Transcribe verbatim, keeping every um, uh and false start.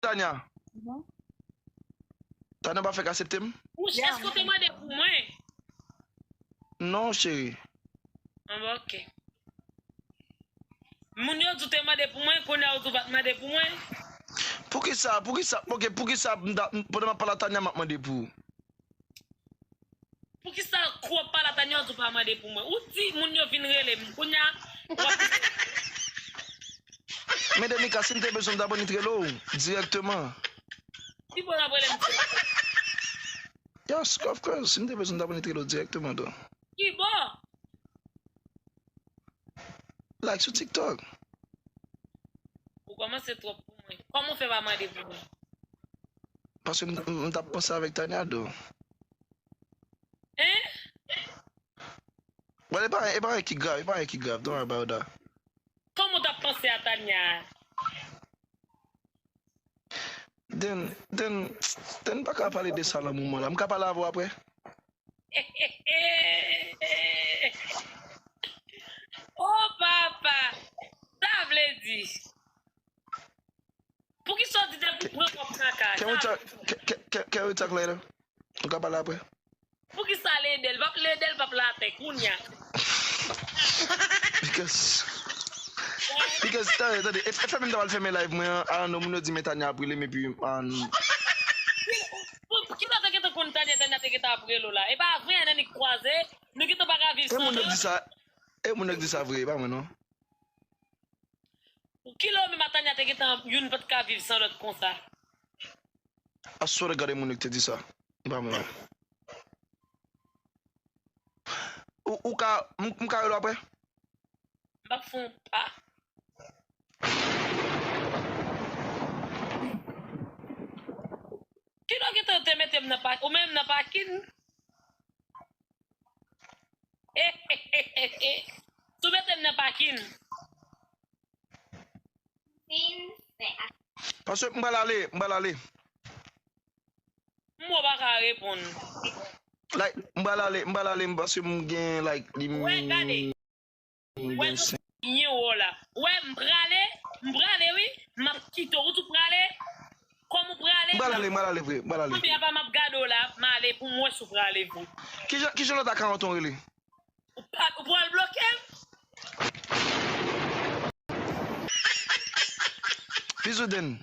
Tanya. Tanya pa fèk aksepte m? Ou, èske w te mande pou mwen? Non, cheri. Ah, bon, ok. Moun yo di w te mande pou mwen, kounye a ou di w pa t mande pou mwen. Poukisa, poukisa, ok, poukisa m ta, m, pandan m ap pale a Tanya, m ap mande pou ou? Poukisa kou w ap pale a Tanya, ou di w pa mande pou mwen? Ou di moun yo vin rele m, kounye a, w ap Men Denika, si m te bezwen m ta boni t rele w dirèkteman. Ki bò w ap rele m dirèkteman? Yes, of course. Si m te bezwen m ta boni t rele w dirèkteman, tou. Ki bò? Like sou TikTok. Ou kòmanse twòp pou mwen. Kòman w fè pa mande pou mwen? Paske m, m, m t ap panse avèk Tanya, do. Hein? Bon, e pa, e pa anyen ki grav, e pa anyen ki grav. Don't worry about that. Kòman w t ap panse a Tanya? Den, den, den pa ka pale de sa nan moman la. M ka pale avè w apre? Oh, papa! Sa vle di. Poukisa w di depi w pran kòb kaka? Can we talk, can, can, can, can we talk later? Nou ka pale apre. Poukisa Ledel p ap, Ledel p ap la atè kounye a? Because, because, tande, tande, e, e fè menm ta pral fèmen live mwen an, a, non, moun yo di men Tanya ap rele m epi, a, n- Pou, pou ki lè w te gentan konn Tanya, Tanya te gentan ap rele w la? E pa vre, ann annik kwaze, nou gentan pa ka viv E san moun yo k di lòt. Sa, e moun yo k di sa vre, e pa mwen, non. Pou ki lè w menm a Tanya te gentan youn pa t ka viv san lòt konsa? I swear to God, e moun yo k te di sa. E pa mwen, non. Ou, ou ka, m, m ka rele w apre? M p ap fè yon pa. Kilè w gentan te mete m nan pa, ou menm nan pakin? Si w mete m nan pakin. Paske m pral ale, m pral ale. M wè w pa ka reponn. Like, m pral ale, m pral ale, m, paske m gen, like, li Wè, gade. M Wè, gen nou yen wò la. Wè, m prale, m prale, wi. M ap kite w, ou tou prale. Kòm ou prale, M pral ale, m pral ale vre, m pral ale. Kounya pa m ap gade w la, m ale pou m wè si w prale vre. Kijan, kijan lòt akawont ou rele? Ou pa, ou pral bloke m? Bizou Den.